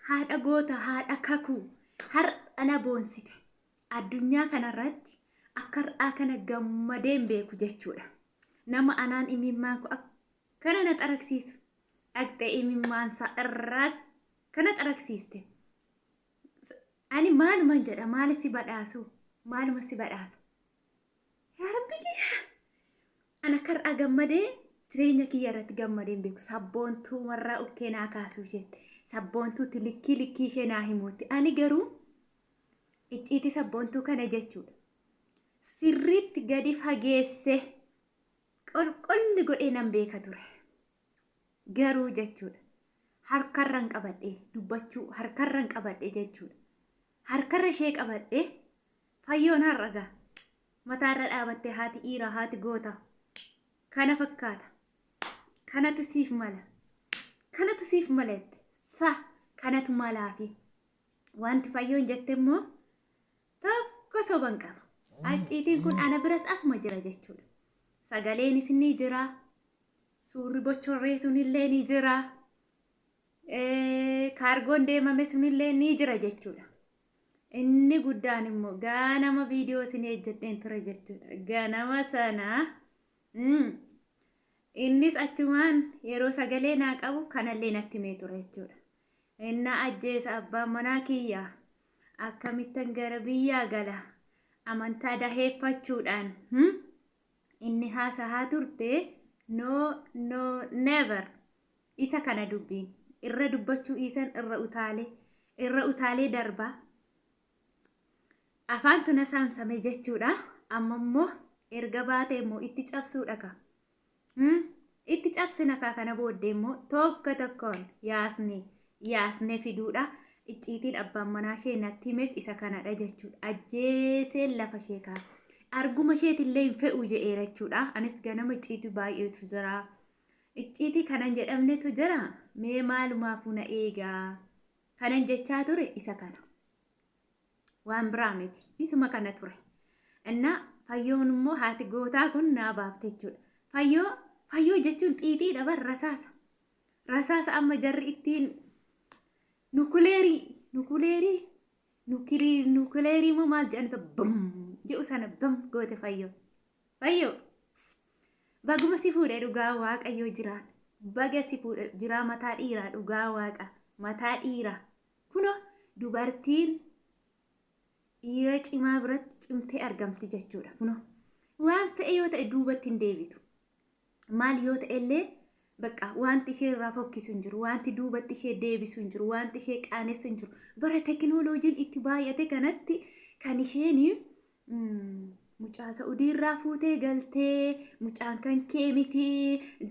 Haadha goota, haadha kakuu, har'a na boonsite. Addunyaa kanarratti akka har'aa kana gammadee hin beeku jechuudha. Nama anaan imimmaan koo akkana na xaragsiisu dhaqxee imimmaansaa irraa akkana xaragsiiste. Ani maaluman jedha maali si badhaasu maaluma si badhaasa. Yaa Rabbi kiyya. Ana akka har'aa gammadee jireenya kiyya irratti gammadee hin beeku. Sabboontuu warraa ukkee naa kaasuu isheetti. Sabboontuutti likkii likkii ishee naa himuutti. Ani garuu icciitii sabboontuu kana jechuudha. Sirriitti gadi fageesse qulqulli godhee nan beeka ture. Garuu jechuudha. Harkarran qabadhe dubbachuu harkarran qabadhe jechuudha. Harkarra ishee qabadhe fayyoon har'a gaa mataarra dhaabatte haati dhiiraa haati gootaa. Kana fakkaata. Kanatu siif mala. Kanatu siif mala jette. Sa kanatu malaafi. Wanti fayyoon jette immoo tokko soban qaba. Acciitiin kun ana biras asuma jira jechuudha. Sagaleenis ni jira. Suurri bochorree sunillee ni jira. Kaargoon deemame sunillee ni jira jechuudha. Inni guddaan immoo ganama viidiyoo isin hojjedheen ture jechuudha. Ganama sana innis achumaan yeroo sagalee naa qabu kanallee natti himee ture jechuudha. Inna ajjeesa abbaan manaa kiyya akkamittan gara biyyaa gala amantaa daheeffachuudhaan inni haasahaa turte no no never isa kana dubbiin irra dubbachuu dhiisan irra utaalee irra utaalee darbaa afaantu na saamsame jechuudha. Amma immoo erga baatee immoo itti cabsuudha ka. Itti cabsina kaa kana booddee immoo tokko tokkoon yaasne yaasne fiduudha. Icciitiin abbaan manaa ishee natti himes isa kanadha jechuudha. Ajjeeseen lafa ishee kaa. Arguma isheetillee hin fe'u jedheera jechuudha. Anis ganama icciitii baay'eetu jira. Icciitii kanan jedhamnetu jira. Mee maalumaafuu na eegaa. Kanan jechaa ture isa kana. Waan biraa miti. Isuma kana ture. Innaa fayyoon immoo haati gootaa kun naa baafte jechuudha. Fayyoo fayyoo jechuun xiixiidha bar rasaasa. Rasaasa amma jarri ittiin nukuleerii nukuleerii nukirii nukuleerii moo maal jedhan isa bam jedhu sana bam goote fayyoo. Fayyoo baguma si fuudhe dhugaa waaqayyoo jiraan. Baga si fuudhe jiraa mataa dhiiraa dhugaa waaqa mataa dhiiraa. Kunoo dubartiin dhiira cimaa biratti cimtee argamti jechuudha. Kunoo waan fe'e yoo ta'e duubatti hin deebitu. Maal yoo ta'e illee bakka wanti ishee irraa fokkisu hin jiru, wanti duubatti ishee deebisu hin jiru, wanti ishee qaanessu hin jiru. Bara tekinooloojiin itti baay'ate kanatti kan isheen mucaa Sa'udii irraa fuutee galtee mucaan kan kee miti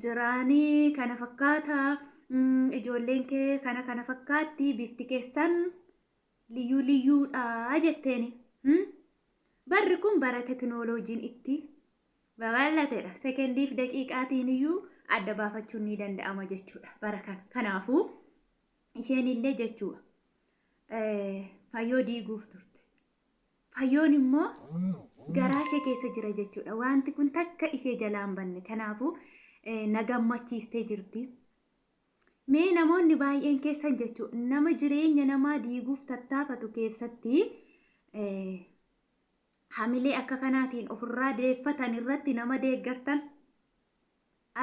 jiraanii kana fakkaata ijoolleen kee kana kana fakkaatti bifti keessan liyyuu liyyuudha jetteeni. Barri kun bara tekinooloojiin itti babal'atedha. Sekendiif daqiiqaatiin iyyuu adda baafachuun ni danda'ama jechuudha bara kana. Kanaafuu isheen illee jechuudha fayyoo diiguuf turte. Fayyoon immoo garaa ishee keessa jira jechuudha. Wanti kun takka ishee jalaa hin banne. Kanaafuu na gammachiistee jirti. Mee namoonni baay'een keessan jechuudha nama jireenya namaa diiguuf tattaafatu keessatti hamilee akka kanaatiin ofirraa deeffatan irratti nama deeggartan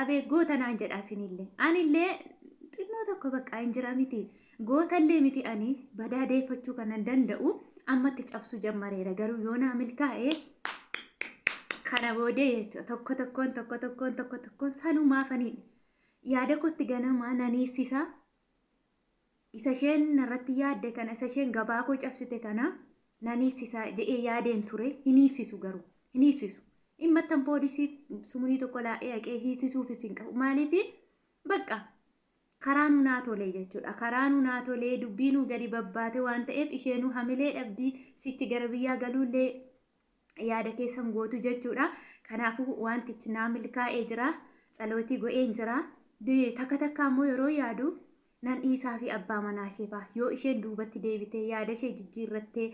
Abeet goota naan jedhaa isinillee. Anillee xinnoo tokko bakka hin jira miti. Gootallee miti ani badaa deeffachuu kanan danda'u ammatti cabsuu jammareera. Garuu yoo naa milkaa'e kana boodee jechuudha. Tokko tokkoon tokko tokkoon tokko tokkoon sanumaafaniin yaada kootti ganamaa nan hiissisa. Isa isheen narratti yaadde kana isa isheen gabaa koo cabsite kana nan hiissisa jedhee yaadeen ture. Hin hiissisu garuu hin hiissisu. Dhimmattan poolisiif sumunii tokko laa'ee haqee hiisisuufis hin qabu. Maaliif bakka karaa nu naa tolee jechuudha. Karaa nu naa tolee dubbii nu gadi babbaate waan ta'eef isheenuu hamilee dhabdii sichi gara biyyaa galuullee yaada keessan gootu jechuudha. Kanaafuu wantichi naa milkaa'ee jira. Tsalootii go'een jira. Takka takka ammoo yeroo yaadu nan dhiisaa fi abbaa manaa ishee faa yoo isheen duubatti deebitee yaada ishee jijjiirrattee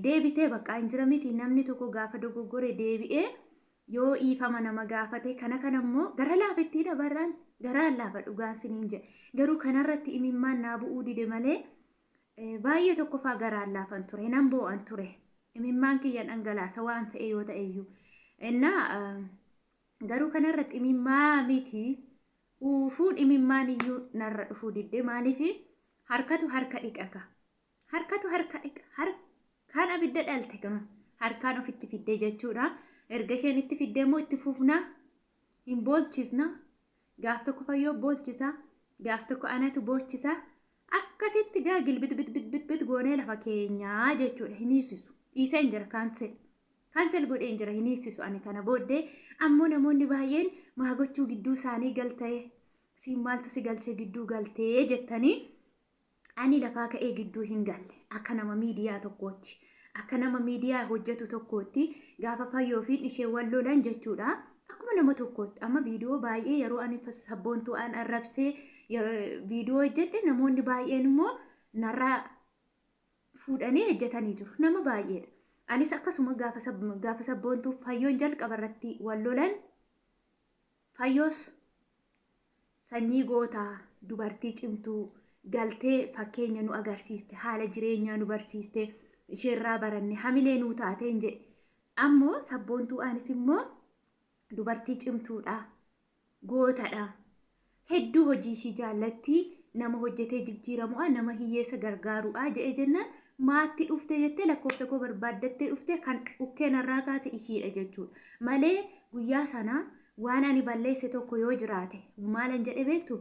deebitee bakka hin jira miti namni tokko gaafa dogoggore deebi'ee yoo dhiifama nama gaafate kana kana immoo gara laafettii dabarraan garaan laafa dhugaan siniin jedhe garuu kanarratti imimmaan naa bu'uu dide malee. Baay'ee tokkoffaa garaan laafan ture, nan boo'an ture. Imimmaan kiyyan dhangalaasa waan fe'e yoo ta'e iyyuu. Innaa garuu kanarratti imimmaa miti uufuun imimmaan iyyuu narra dhufuu didde maaliif harkatu harka dhiqaka. Harkatu harka dhiqa. Harkaan abidda dhalte kana harkaan ofitti fiddee jechuudha. Erga isheen itti fiddee immoo itti fufna hin boolchisna. Gaaf tokko fayyoo boolchisa. Gaaf tokko anatu boolchisa. Akkasitti gaa gilbit bit bit bit bit goonee lafa keenyaa jechuudha. Hin hiisisu. Dhiiseen jira kaansel. Kaansel godheen jira hin hiisisu ani kana booddee. Ammoo namoonni baay'een maa gochuu gidduu isaanii galtee siin maaltu si galchee gidduu galtee jettanii ani lafaa ka'ee gidduu hin galle akka nama miidiyaa tokkootti akka nama miidiyaa hojjetu tokkootti gaafa fayyoo fi ishee wal lolan jechuudha. Akkuma nama tokkootti amma viidiyoo baay'ee yeroo ani sabboontuu an arrabsee viidiyoo hojjedhe namoonni baay'een immoo narraa fuudhanii hojjetanii jiru. Nama baay'eedha. Anis akkasuma gaafa sabboontuu fayyoon jalqaba irratti wal lolan fayyoos sanyii gootaa dubartii cimtuu galtee fakkeenya nu agarsiiste haala jireenyaa nu barsiiste isheerraa baranne hamilee nuu taateen jedhe. Ammoo sabboontuu anis immoo dubartii cimtuudha gootadha. Hedduu hojii ishii jaallatti nama hojjetee jijjiiramu'a nama hiyyeessa gargaaru'a jedhee jennaan maatti dhufte jettee lakkoofsa koo barbaaddattee dhufte kan dhukkee narraa kaase ishiidha jechuudha. Malee guyyaa sana waan ani balleesse tokko yoo jiraate maalan jedhe beektu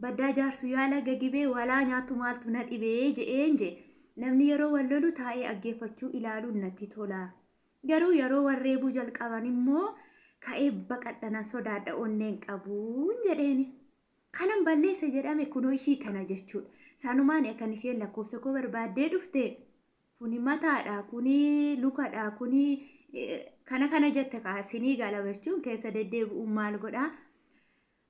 baddaa jaarsu yaala gagibee walaa nyaattu maaltu na dhibee je'een jedhe. Namni yeroo wal lolu taa'ee dhaggeeffachuu ilaaluun natti tola. Garuu yeroo wal reebuu jalqaban immoo ka'ee baqadha nan sodaadha onneen qabuun jedheeni. Kanan balleesse jedhame kunoo ishii kana jechuudha. Sanumaan kan isheen lakkoofsa koo barbaaddee dhufte kuni mataadha, kuni lukadha, kuni kana kana jette kaasinii gala jechuun keessa deddeebi'uun maal godhaa?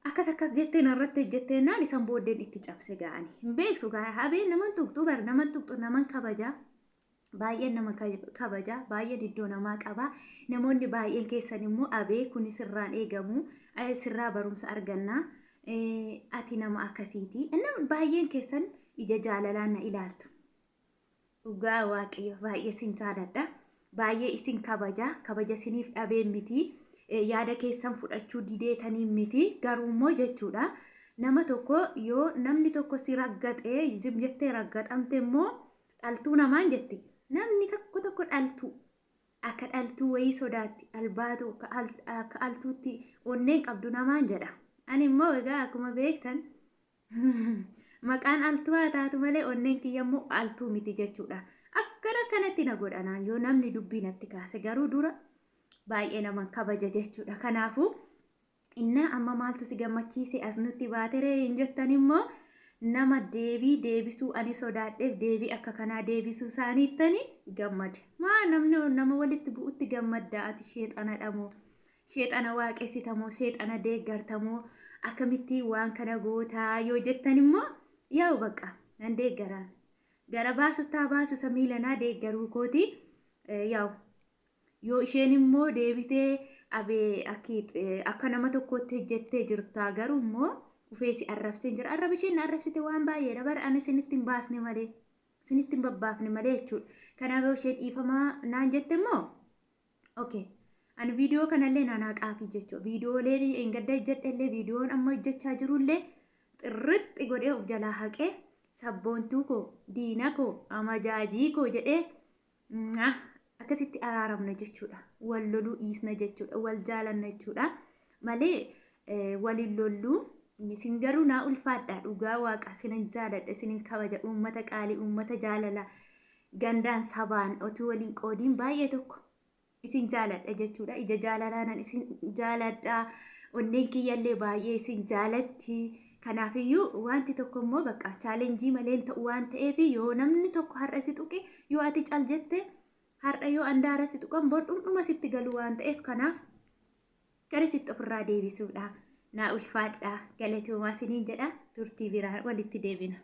Akkas akkas jettee narratti hojjetteennaan isan booddeen itti cabse ga'anii. Hin beektu gaa habeen naman tuqxu bar naman tuqxu naman kabajaa. Baay'een nama kabaja, baay'een iddoo namaa qaba. Namoonni baay'een keessan immoo abee kuni sirraan eegamu, sirraa barumsa arganna. Ati nama akkasiiti. Namni baay'een keessan ija jaalalaan na ilaaltu. Dhugaa waaqayyo baay'ee isin jaaladha. Baay'ee isin kabaja. Kabaja isiniif dhabee miti. Yaada keessan fudhachuu dideetanii miti. Garuu immoo jechuudha. Nama tokko yoo namni tokko si raggaxee zim jettee raggaxamte immoo dhaltuu namaan jetti. Namni tokko tokko dhaltuu. Akka dhaltuu wayii sodaatti albaatu akka altuutti onneen qabdu namaan jedha. Ani immoo egaa akkuma beektan maqaan altuu haa taatu malee onneen kiyya immoo altuu miti jechuudha. Akkana akkanatti na godhanaan yoo namni dubbii natti kaase garuu dura baay'ee naman kabaja jechuudha. Kanaafuu innaa amma maaltu si gammachiise as nutti baateree hin jettan immoo nama deebii deebisuu ani sodaadheef deebii akka kanaa deebisuu isaaniittani gammade. Maa namni nama walitti bu'utti gammadda ati sheexanadha moo sheexana waaqessitamoo sheexana deeggartamoo akkamitti waan kana gootaa yoo jettan immoo yaa'u bakka nan deeggaraan. Gara baasuttaa baasu isa miilanaa deeggaruu kooti yaa'u. Yoo isheen immoo deebitee abee akka nama tokkootti hojjettee jirtaa garuu immoo ufee si arrabsee jira. Arraba isheen na arrabsite waan baay'eedha bara ani isinitti hin baasne malee isinitti hin babbaafne malee jechuudha. Kanaaf yoo isheen dhiifamaa naan jette immoo okay. Ani viidiyoo kanallee naan haqaafi jechuudha. Viidiyooleen engadda hojjedhellee viidiyoon amma hojjechaa jirullee xirrixxi godhee of jalaa haqee sabboontuu koo diina koo amajaajii koo jedhee akkasitti araaramna jechuudha. Wal loluu dhiisna jechuudha. Wal jaalanna jechuudha. Malee waliin lolluu isin garuu naa ulfaadha dhugaa waaqa isinan jaaladha isinin kabaja uummata qaalii uummata jaalala gandaan sabaan otuu waliin qoodiin baay'ee tokko isin jaaladha jechuudha. Ija jaalalaanan isin jaaladha. Onneen kiyyallee baay'ee isin jaalatti. Kanaafiyyuu wanti tokko immoo bakka chaalenjii malee hin ta'u waan ta'eef yoo namni tokko har'a si tuqe yoo ati cal jette har'a yoo andaara si tuqan bor dhumdhuma sitti galu waan ta'eef kanaaf gara sitti ofirraa deebisuudha. Naa ulfaadha galatoomaa isiniin jedha turtii biraa walitti deebina.